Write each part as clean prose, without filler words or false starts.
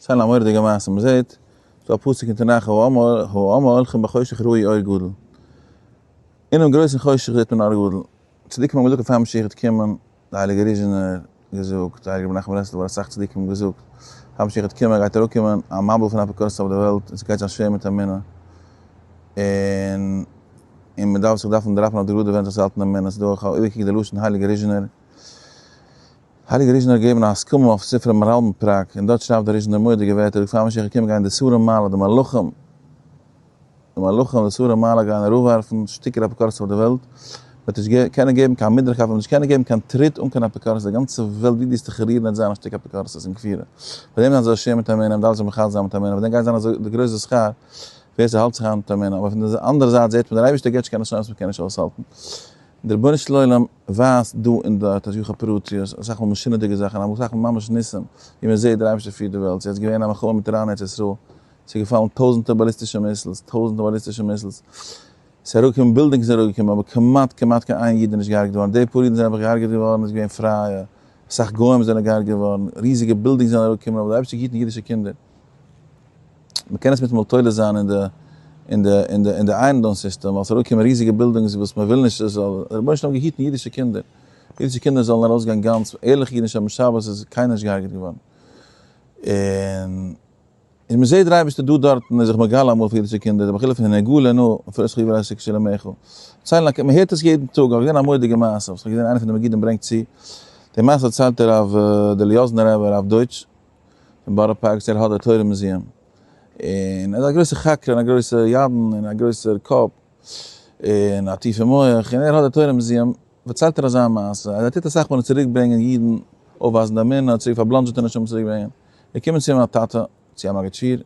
ציילן א מורא'דיגע מעשה, מען זעט ס'דא א פסוק אין תנך העם ההולכים בחושך ראו אור גדול, אינעם גרויסן חושך זעט מען אור גדול, צדיקים האבן געזאגט אז פאר משיח וועט קומען, די הייליגע ריזשינער געזאגט, די הייליגע רבי נחמן ברסלבער, אסאך צדיקים האבן געזאגט, פאר משיח וועט קומען גייט אראפקומען א מבול פון אפיקורסות אויף די וועלט און ס'גייט זיין שווער מיט אמונה, און און מען דארף זיך דארפן דראפען אויף די גראדע ווענט זיך צו האלטן אמונה, ס'דא איך האב איבערגעקוקט די לשון הייליגע ריזשינער. הייליגער ריזשינער האט געגעבן א הסכמה אויף ספר מהר"ל מפראג, און דארט שרייבט דער ריזשינער מורא'דיגע ווערטער, פאר משיח איז געקומען גייען די שרי מעלה, די מלאכים, די מלאכים די שרי מעלה גייען אראפווארפן שטיקער אפיקורסות אויף די וועלט, מען וועט נישט קענען געבן קיין מדרך אויף, מען וועט נישט קענען געבן קיין טריט אן קיין אפיקורסות, די גאנצע וועלט ווי דו וועסט דיך רירן וועט זיין א שטיק אפיקורסות און כפירה, פאר דעם זיין אזוי שווער מיט אמונה, מען דארף זיך מחזק זיין מיט אמונה, פאר דעם גייט זיין אזוי די גרויסע שכר ווער ס'האלט זיך איין מיט אמונה, אבער פון די אנדערע זייט זעט מען דער אייבערשטער געבט נישט קיין נסיונות וואס מען קען נישט אויסהאלטן, דער רבונו של עולם ווייזט דא און דארט השגחה פרטיות, אסאך מאל משונה'דיגע זאכן, אסאך מאל ממש ניסים, ווי מען זעט דער אייבערשטער פירט די וועלט, ס'איז יעצט געווען א מלחמה מיט איראן ארץ ישראל, ס'איז געפאלן טויזנטער באליסטישע missiles, טויזנטער באליסטישע missiles, ס'איז אראפגעקומען buildings זענען אראפגעקומען, אבער כמעט כמעט קיין איין איד איז נישט געהארגעט געווארן, די פאר אידן זענען אבער געהארגעט געווארן איז געווען פרייע, אסאך גוים זענען געהארגעט געווארן, ריזיגע buildings זענען אראפגעקומען, אבער דער אייבערשטער געהיטן אידישע קינדער. מען קען עס מיטאמאל תולה זיין אין די אין די אין די אין די Iron Dome סיסטעם, ווייל ס'איז אראפגעקומען ריזיגע buildings וואס מען וויל נישט עס זאל, דער רבונו של עולם האט געהיטן אידישע קינדער, אידישע קינדער זאלן ארויסגיין גאנץ, ערליכע אידן שומרי שבת איז קיינער נישט געהארגעט געווארן. און און מען זעט דער אייבערשטער דא דארטן איז זיך מגלה אמאל פאר אידישע קינדער, די בחילה פון הנגלה נא ופרסך יבוא לעסק של עמך. ציילן א, מען הערט עס יעדן טאג, איך האב געזען א מורא'דיגע מעשה וואס איך האב געזען איינער פון די מגידים ברענגט צו, די מעשה דערציילט הרב דער ליאזנער רבי הרב דויטש, פון בארא פארק ער האט די תורה museum און ער איז א גרויסע חקרן א גרויסע ידען און א גרויסער קאפ און א טיפע מח און ער האט די תורה museum פארציילט ער אזא מעשה אז ער טוט אסאך מאל צוריק ברענגען אידן אויפווייזן די אמונה צוריק פארבלאנדזשעטע נשמות צוריק ברענגען געקומען צו אים א טאטע צו א מגיד שיעור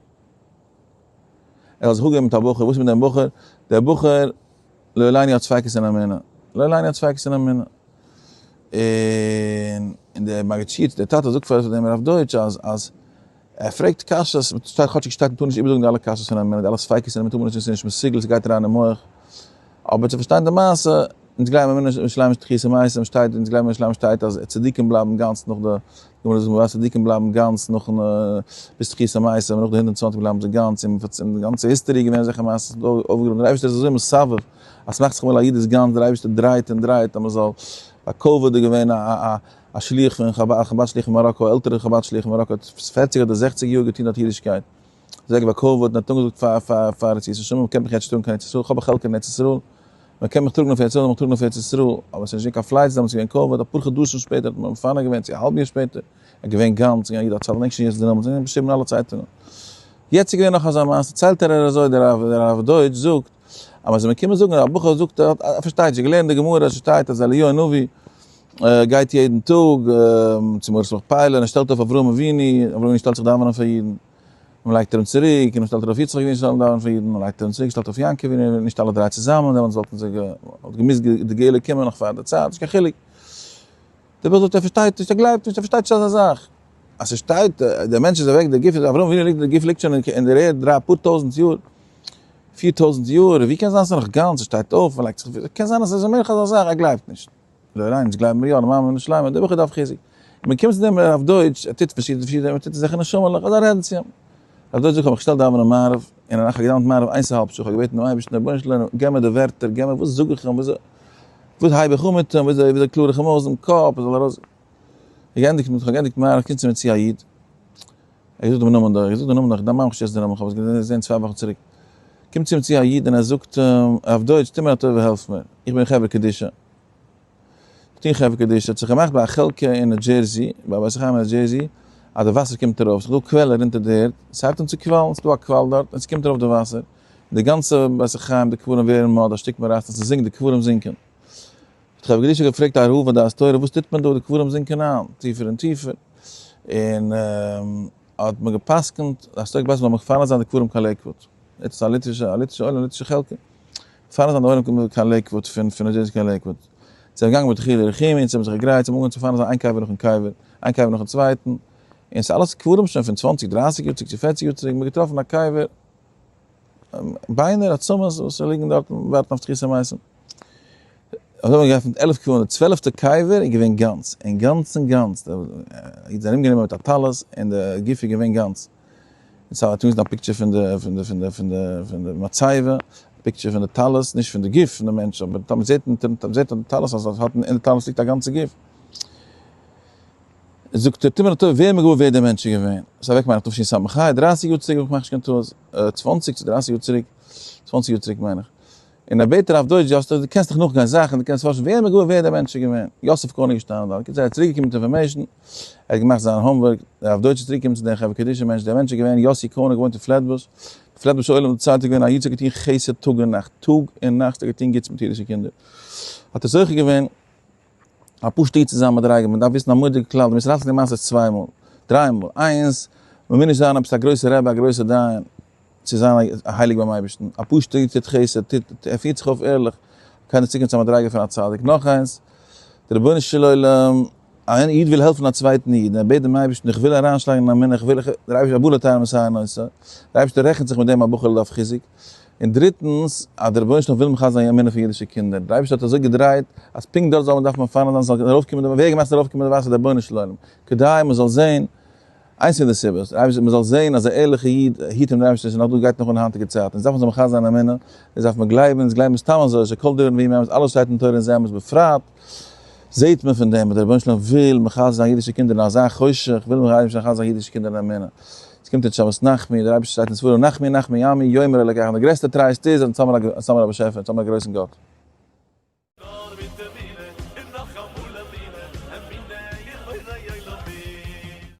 ער האט זיך אפגעגעבן מיט א בחור וואס איז מיט דעם בחור דער בחור לא עלינו האט ספיקות אין אמונה לא עלינו האט ספיקות אין אמונה און און דער מגיד שיעור, דער טאטע זאגט פאר דעם רב דויטש אז אז ער פרעגט קשיות, שטייט כאטשיג שטייט מ'טאר נישט איבערזאגן די אלע קשיות פון אמונה, די אלע ספיקות אין אמונה טאר מען נישט, ס'איז נישט מסוגל, ס'גייט אריין אין מח. אבער צו פארשטיין די מעשה, אונז גלייבן אמונה שלמה תחיית המתים שטייט, אונז גלייבן אמונה שלמה שטייט אז צדיקים בלייבן גאנץ נאך די, גמרא זאגט אז צדיקים בלייבן גאנץ נאכן ביז תחיית המתים, נאך די 120 בלייבן זיי גאנץ, און די גאנצע history איז געווען אזעלכע מעשות, אויפגעגראבן, דער אייבערשטער איז אזוי מסבב. אז ס'מאכט זיך אמאל א איד איז גאנץ, דער אייבערשטער דרייט און דרייט אז מ'זאל, ביי COVID איז געווען א א א שליח פון חבד, א חבד שליח פון מאראקא, א עלטערע חבד שליח פון מאראקא האט פערציג אדער זעכציג יאר געטון דארט אידישקייט, איז אוועק ביי COVID און האט אנגעזאגט פאר פאר פאר יציאת נשמה, מ'קען מיך יעצט נישט טראגן קיין ארץ ישראל, כ'האב א חלקה אין ארץ ישראל, מ'קען מיך טראגן אויף ארץ ישראל, זאל מיך טראגן אויף ארץ ישראל, אבער ס'איז נישט געווען קיין flights דעמאלטס, ס'איז געווען COVID, אפאר חדשים שפעטער האט מען מפנה געווען, צו א האלב יאר שפעטער, ער איז געווען גאנץ, געווען א איד א צדיק, כ'דענק שוין יעצט די נאמען, ס'איז געשריבן אין אלע צייטונגען. יעצט איז געווען נאך אזא מעשה, ציילט ער אזוי דער הרב דויטש זאגט, אז מ'זאל מיר קומען זאגן, א בחור זאגט ער פארשטייט נישט, געלערנט די גמרא אז ס'שטייט אז אליהו הנביא גייט יעדן טאג צום מערת המכפלה און ער שטעלט אויף אברהם אבינו, אברהם אבינו שטעלט זיך דאווענען פאר אידן, און מ'לייגט אים צוריק, און מ'שטעלט ארויף יצחק אבינו שטעלן דאווענען פאר אידן, מ'לייגט אים צוריק, שטעלט אויף יעקב אבינו, נישט אלע דריי צוזאמען, דעמאלטס וואלטן זיי וואלט געמוזט די גאולה קומען נאך פאר די צייט, נישט קיין חילוק. דער בחור זאגט ער פארשטייט נישט, ער גלייבט נישט, ער פארשטייט נישט אזא זאך. אז ס'שטייט, דער מענטש איז אוועק, דער גוף איז, אברהם אבינו ליגט, דער גוף ליגט שוין אין דער ערד דריי אפאר טויזנט יאר, 4000 יאר, ווי קען זיין ס'איז נאך גאנץ, ס'שטייט אויף, מ'לייגט זיך, קען זיין אז ס'איז אוממעגליך אזא זאך, ער גלייבט נישט. לא עלינו, אונז גלייבן מיר יא, נארמאל מיט שלמה, דער בחור דארף חיזוק. און מען קומט צו דעם רב דויטש, ער טוט פארשידענע פארשידענע, מען טוט אזעלכע נשמה'לעך, אזא רעדן צו אים. רב דויטש זאגט, כ'האב מיך געשטעלט דאווענען מעריב, און איך האב געדאווענט מעריב איינס א האלב שעה, כ'האב געבעטן דעם אייבערשטן, רבונו של עולם, געב מיר די ווערטער, געב מיר, וואס זאג איך אים, וואס וואס הייב איך אן מיט אים, וויאזוי וויאזוי קלאר איך אים אויס דעם קאפ, ער זאל ארויס. געענדיגט מיט, כ'האב געענדיגט מעריב, קומט צו מיר צו א איד, ער זאגט דעם נאמען דא, ער זאגט דעם נאמען דא, איך דערמאן מיך נישט יעצט די נאמען, כ'האב עס געזען צוויי וואכן צוריק. קומט צו אים צו א איד און ער זאגט אים, הרב דויטש, טו מיר א טובה העלף מיר, איך בין חברה קדישא. איך טו חברה קדישא, האט זיך געמאכט ביי א חלקה אין ניו דזשערסי, ביי א בית החיים אין ניו דזשערסי, אז די וואסער קומט ארויף, ס'איז דא קוועלער אונטער די ערד, ס'הייבט אן צו קוואלן, ס'איז דא א קוואל דארט, און ס'קומט ארויף די וואסער, די גאנצע בית החיים, די קברים ווערן mud, א שטיק מאראסט, און ס'זינקט, די קברים זינקען. האט חברה קדישא געפרעגט א רב א דעת תורה, וואס טוט מען דא, די קברים זינקען איין, טיפער און טיפער, און האט מען גע'פסק'נט, דעת תורה גע'פסק'נט זאל מען מפנה זיין די קברים קיין לעיקוואוד, עפעס א ליטווישע, א ליטווישע עולם, א ליטווישע חלקה, מפנה זיין די עולם קיין לעיקוואוד, פון פון ניו דזשערסי קיין לעיקוואוד. זיי זענען געגאנגען מיט דחילו ורחימו, און זיי האבן זיך געגרייט, זיי האבן אנגעהויבן צו מפנה זיין איין קבר נאכן קבר, איין קבר נאכן צווייטן, און ס'איז אלעס קברים שוין פון צוואנציג דרייסיג יאר צוריק צו פערציג יאר צוריק, מ'האט געטראפן א קבר, ביינער, עצמות וואס ליגן דארט און ווארטן אויף תחיית המתים. אזוי האט מען געעפנט 11 קברים, די צוועלפטע קבר איז געווען גאנץ, אינגאנצן גאנץ, דער איד איז ארומגענומען מיט א טלית און די גוף איז געווען גאנץ. און האט אנגעזען א picture פון די פון די פון די פון די פון די מצבה, א picture פון די טלית, נישט פון די גוף פון די מענטש, אבער טאמער זעט מען זעט די טלית אז עס האט אין די טלית ליגט א גאנצע גוף. זאגט ער, תימנ'ער טוב, ווער מגור ווער דער מענטש איז געווען. ס'איז אוועק מיין איך תשס"ה, דרייסיג יאר צוריק אויב איך מאך נישט קיין טעות, צוואנציג צו דרייסיג יאר צוריק, צוואנציג יאר צוריק מיין איך. און ער בעט הרב דויטש, יוסף, דו קענסט דאך נאכגיין זאכן, דו קענסט פארשן, ווער מגור ווער דער מענטש איז געווען. יוסף קאהן איז געשטאנען דארט. קיצור, ער איז צוריק געקומען מיט information, ער האט געמאכט זיין homework, הרב דויטש איז צוריק געקומען צו דעם חברה קדישא מענטש, דער מענטש איז געווען יוסי קאהן, ער האט געוואוינט אין פלעטבוש, פלעטבוש עולם די צייט איז געווען א איד וואס האט געטון חסד טאג און נאכט, טאג און נאכט האט ער געטון גוטס מיט אידישע קינדער, האט ער זוכה געווען א פשוטע איד צו זיין מדריגה, מען דארף וויסן א מורא'דיגע כלל, די מוסר השכל די מעשה איז צוויי מאל, דריי מאל, איינס, מען מוז נישט זיין עפעס א גרויסע רבי א גרויסע דיין צו זיין הייליג ביים אייבערשטן, א פשוטע איד טוט חסד, טוט, ער פירט זיך אויף ערליך, קען ער צוקומען צו א מדריגה פון א צדיק, נאך איינס, דער רבונו של עולם, א איד וויל העלפן א צווייטן איד, און ער בעט דעם אייבערשטן איך וויל אריינשלאגן אין אמונה, איך וויל, איך, דער אייבערשטער הבא לטהר מסייעין אותו, דער אייבערשטער רעכנט זיך מיט דעם א בחור'ל דארף חיזוק, און דריטנס, אז דער רבונו של עולם וויל מחזק זיין אמונה פון אידישע קינדער, דער אייבערשטער האט אזוי געדרייט אז פונקט דארט זאל מען דארפן מפנה זיין, ס'זאל ארויפקומען די, ווער האט געמאכט ס'זאל ארויפקומען די וואסער? דער רבונו של עולם, כדי מען זאל זען, איינס פון די סיבות, דער אייבערשטער, מען זאל זען אז א ערליכע איד היט אים דער אייבערשטער, ס'איז נאך דא, גייט נאך אן היינטיגע צייט, אונז דארף מען זיך מחזק זיין אמונה, אונז דארף מען גלייבן, אונז גלייבן סתם אזוי, שכל דברי נביאים אמת, אלעס שטייט אין תורה איז אמת, בפרט זעט מען פון דעם אז דער רבונו של עולם וויל מחזק זיין אידישע קינדער אין אזא חושך, וויל דער אייבערשטער מחזק זיין אידישע קינדער אין אמונה. עס קומט יעצט שבת נחמו, דער אייבערשטער שטייט אין ספרים, נחמו נחמו עמי, יאמר אלקיך, און די גרעסטע טרייסט איז אז אונז האבן א באשעפער, אונז האבן א גרויסן גאט.